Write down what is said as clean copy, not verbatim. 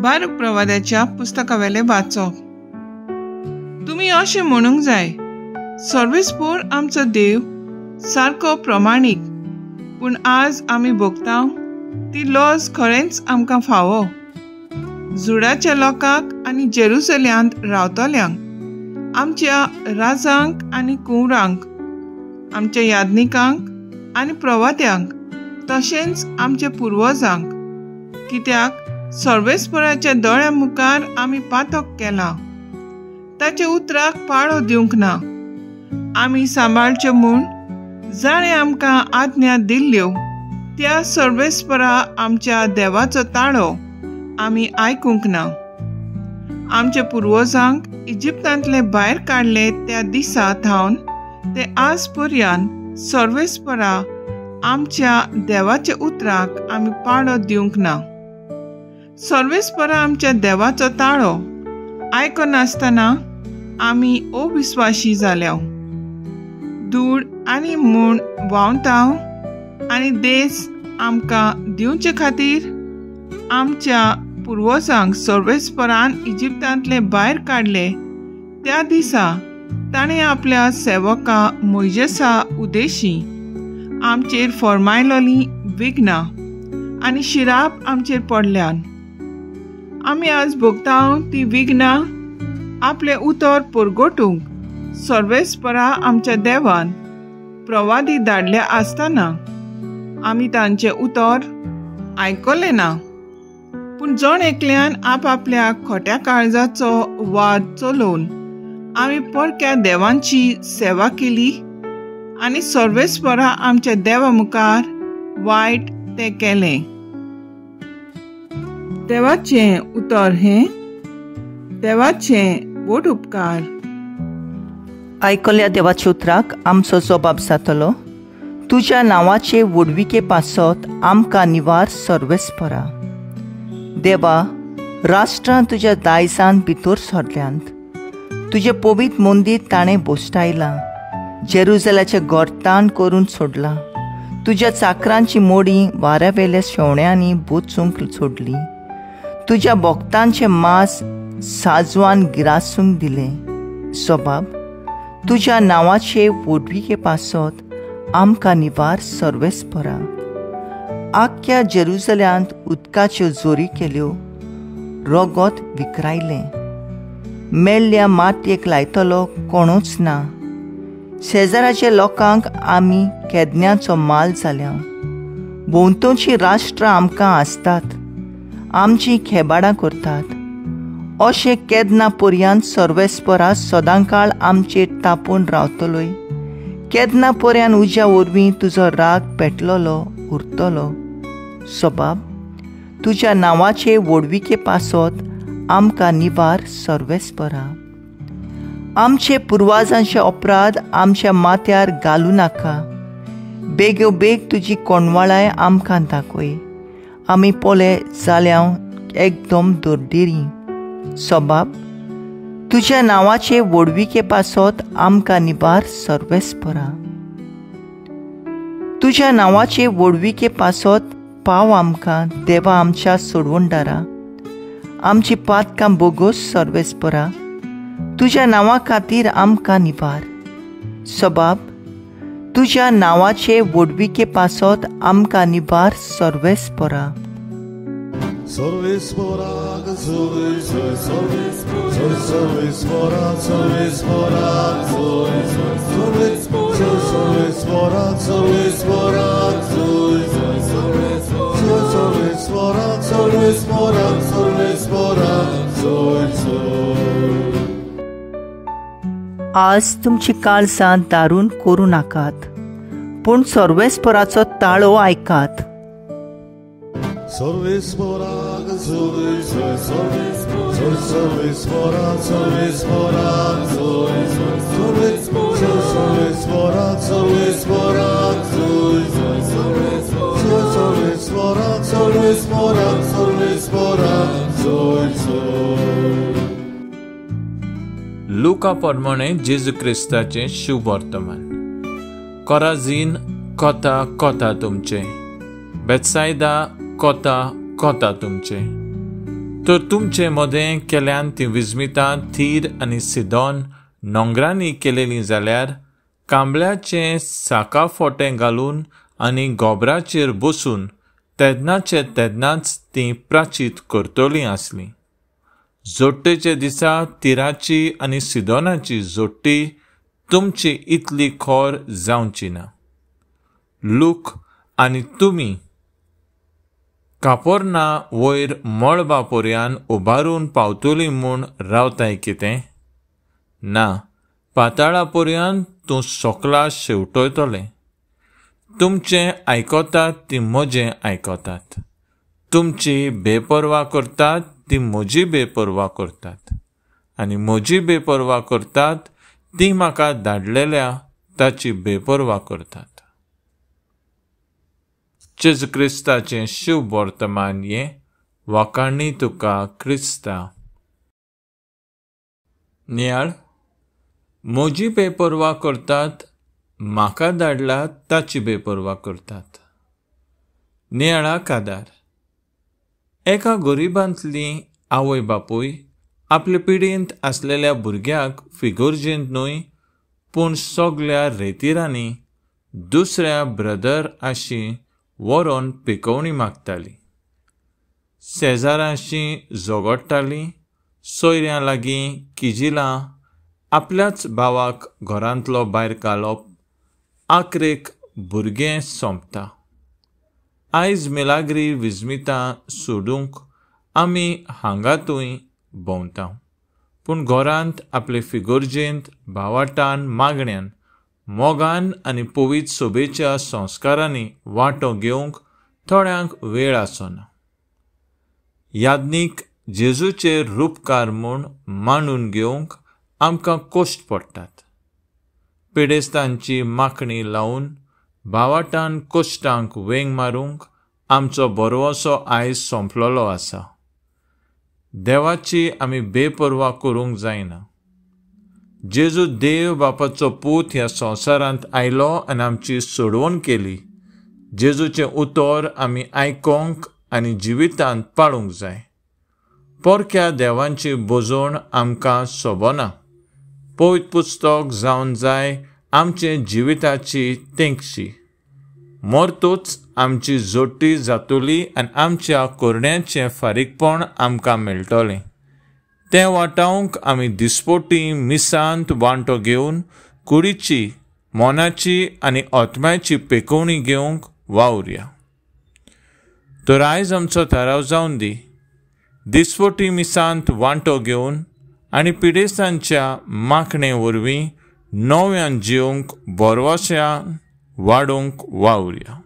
बारूक प्रवाद्याच्या पुस्तकावेले वाचप. तुमी अशें म्हणूंक जाय, सर्वेस्पोर आमचो देव सारको प्रमाणीक, पूण आज आमी भोगता ती लॉज खरेंच आमकां फावो. जुडाच्या लोकांक आनी जेरुसल्यांत रावतल्यांक, आमच्या राजांक आनी कुंवरांक, आमच्या याज्ञिकांक आनी प्रवात्यांक, तशेंच आमच्या पुर्वजांक, कित्याक सर्वेस्पराच्या दोळ्या मुखार आमी पातक केलां, ताच्या उतराक पाळो दिवंक ना. आमी सांबाळचे म्हूण जाणें आमकां आज्ञा दिल्ल्यो त्या सर्वेस्परा आमच्या देवाचो ताळो आमी आयकूंक ना. आमच्या पुर्वजांक इजिप्तांतले भायर काडले त्या दिसा थावन ते आज पर्यंत सर्वेस्परा आमच्या देवाच्या उतराक आमी पाळो दिवंक ना. सर्वेस्परा आमच्या देवाचो ताळो आयकनासतना आमी अविस्वाशी जाल्या. धूळ आनी म्हूण व्हांवता आनी देश आमकां दिवचे खातीर आमच्या पुर्वजांक सर्वेस्परान इजिप्तांतले भायर काडले त्या दिसा ताणें आपल्या सेवका मोयजेसा उदेशी आमचेर फॉर्मायलोली विघ्नां आनी शिराप आमचेर पडल्यान. आमी आज भोगता ती विघ्नां आपलें उतर परगटूंक सर्वेस्परा आमच्या देवान प्रवादी धाडल्या आसतना आमी तांचें उतर आयकलें ना. पूण जण एकल्यान आपआपल्या खोट्या काळजाचो वाद चलोवन आमी परक्या देवांची सेवा केली आनी सर्वेस्परा आमच्या देवा मुखार वायट तें केलें. देवाचें उतर हें देवाचें व्हड उपकार. आयकल्या देवाच्या उतराक आमचो जबाब जातलो, तुज्या नांवाचे व्हडविके पासत आमकां निवार सर्वेस्परा. देवा, राष्ट्रां तुज्या दायजान भितर सरल्यांत, तुजें पवित्र मंदीर ताणें बोस्टायलां, जेरुजलाचें गोरताण करून सोडलां, तुज्या चाकरांची मोडी वाऱ्यावेल्या शेवण्यांनी बोचूंक सोडली, तुज्या भक्तांचें मांस साजवान गिरासूंक दिलें. सबाब, तुज्या नांवाचे व्हडविके पासत आमकां निवार सर्वेस्परा. आख्ख्या जेरुजल्यांत उदकाच्यो जोरी केल्यो, रगत विकरायलें, मेल्ल्या मातयेक लायतलो कोणूच ना. शेजाराच्या लोकांक आमी केदन्याचो माल जाल्या. भोंवतणचीं राष्ट्रां आमकां आसतात, आमचीं खेबाडां करतात. अशें केदना पर्यंत सर्वेस्परा सदांकाळ आमचेर तापून रावतलोय? केदना पर्यंत उज्या वरवीं तुजो राग पेटलोलो उरतलो? सबाब, तुज्या नांवाचे व्हडविके पासत आमकां निवार सर्वेस्परा. आमचे पुर्वाजांचे अपराध आमच्या माथ्यार घालूं नाका, बेगोबेग तुजी कोणवाळाय आमकां दाखय. आमी पोले जाल्या एकदम दर्दिरी. सबाब, तुज्या नांवाचे व्हडविके पासत आमकां निवार सर्वेस्परा. तुज्या नांवाचे व्हडविके पासत पाव आमकां देवा आमच्या सोडवणदारा. आमची पातकां बोगोस सर्वेस्परा, तुज्या नांवा खातीर आमकां निवार. सबाब, तुज्या नांवाचे व्हडविके पासत आमकां निवार सर्वेस्परा. सर्वेस्पराक जोय जोय सर्वेस्परा सर्वेस्पराक जोय जोय सर्वेस्परा सर्वेस्पराक जोय जोय सर्वेस्परा सर्वेस्पराक सर्वेस्पराक जोय जोय. आज तुमची काळजां दारून करूं नाकात, पूण सर्वेस्पराचो ताळो आयकात. सर्वेस्पराक जोय जोय सर्वेस्परा सर्वेस्पराक जोय जोय सर्वेस्परा सर्वेस्पराक जोय जोय सर्वेस्परा सर्वेस्पराक सर्वेस्पराक जोय जोय. लुका प्रमाणे जेजू क्रिस्ताचें शुभ वर्तमान. कोराझीन कोता कोता तुमचें, बेत्सायदा कोता कोता तुमचें, तर तुमचे मदें केल्यान ती विस्मितां थीर आनी सिदोन नोंगरांनी केलेलीं जाल्यार कांबळ्याचें साका फोटें घालून आनी गोबराचेर बसून तेन्नाचे तेन्नाच तीं प्राचीत करतलीं आसलीं. जोडटेचे दिसा तिराची आनी सिदोनाची जोडटी तुमची इतली खोर जावची ना. लूक आनी तुमी कापोरना वयर मळबा पोरयान उबारून पावतली म्हूण रावताय कितें? ना, पाताळा पोरयान तूं सोकला शेवटयतलें. तुमचें आयकतात ती म्हजें आयकतात, तुमची बेपर्वा करतात ती म्हजी बेपर्वा करतात, आनी म्हजी बेपर्वा करतात ती म्हाका धाडलेल्या ताची बेपर्वा करतात. जेजू क्रिस्ताचें शिव वर्तमान हें वाखाणी तुका क्रिस्ता. नियाळ, म्हजी बेपर्वा करतात, म्हाका धाडला ताची बेपर्वा करतात. नियाळा कादार. एका गरिबांतली आवय बापूय आपले पिढींत आसलेल्या भुरग्याक फिगोर्जेंत न्हय पूण सगल्या रेतिरांनी दुसऱ्या ब्रदर आशी व्हरोन पिकोवणी मागताली. शेजारांशी झगडटाली, सोयऱ्यां लागीं किजिलां, आपल्याच भावाक घरांतलो भायर घालप, आखरेक भुरगें सोंपता. आयज मिलाग्री विस्मितां सोडूंक आमी हांगातूय भोंवता, पूण घरांत आपले फिगोर्जेंत भावाटान मागण्यान मोगान आनी पवित्र सोबेच्या संस्कारांनी वांटो घेवंक थोड्यांक वेळ आसना. याज्ञीक जेजूचे रुपकार म्हूण मांडून घेवंक आमकां कश्ट पडटात. पिडेस्तांची माखणी लावन भावाटान कश्टांक वेंग मारूंक आमचो भरवंसो आयज सोंपलेलो आसा. देवाची आमी बेपर्वा करूंक जायना. जेजू देव बापाचो पूत ह्या संवसारांत आयलो आनी आमची सोडवण केली. जेजूचें उतर आमी आयकोंक आनी जिवितांत पाळूंक जाय. परक्या देवांची बोजवण आमकां सोबना. पवित्र पुस्तक जावन जाय आमचे जिविताची तेंगशी. मरतूच आमची जोडटी जातली आनी आमच्या कोरड्यांचें फारीकपण आमकां मेळटलें. तें वाटावंक आमी दिसपोटी मिसांत वांटो घेवन कुडीची, मनाची आनी आत्म्याची पेकोवणी घेवंक वावुरया. तर आयज आमचो थाराव जावन दी, दिसपोटी मिसांत वांटो घेवन आनी पिडेस्तांच्या माखणे वरवीं नव्यान जिवंक भरवश्यान वाडोवंक वावुरया.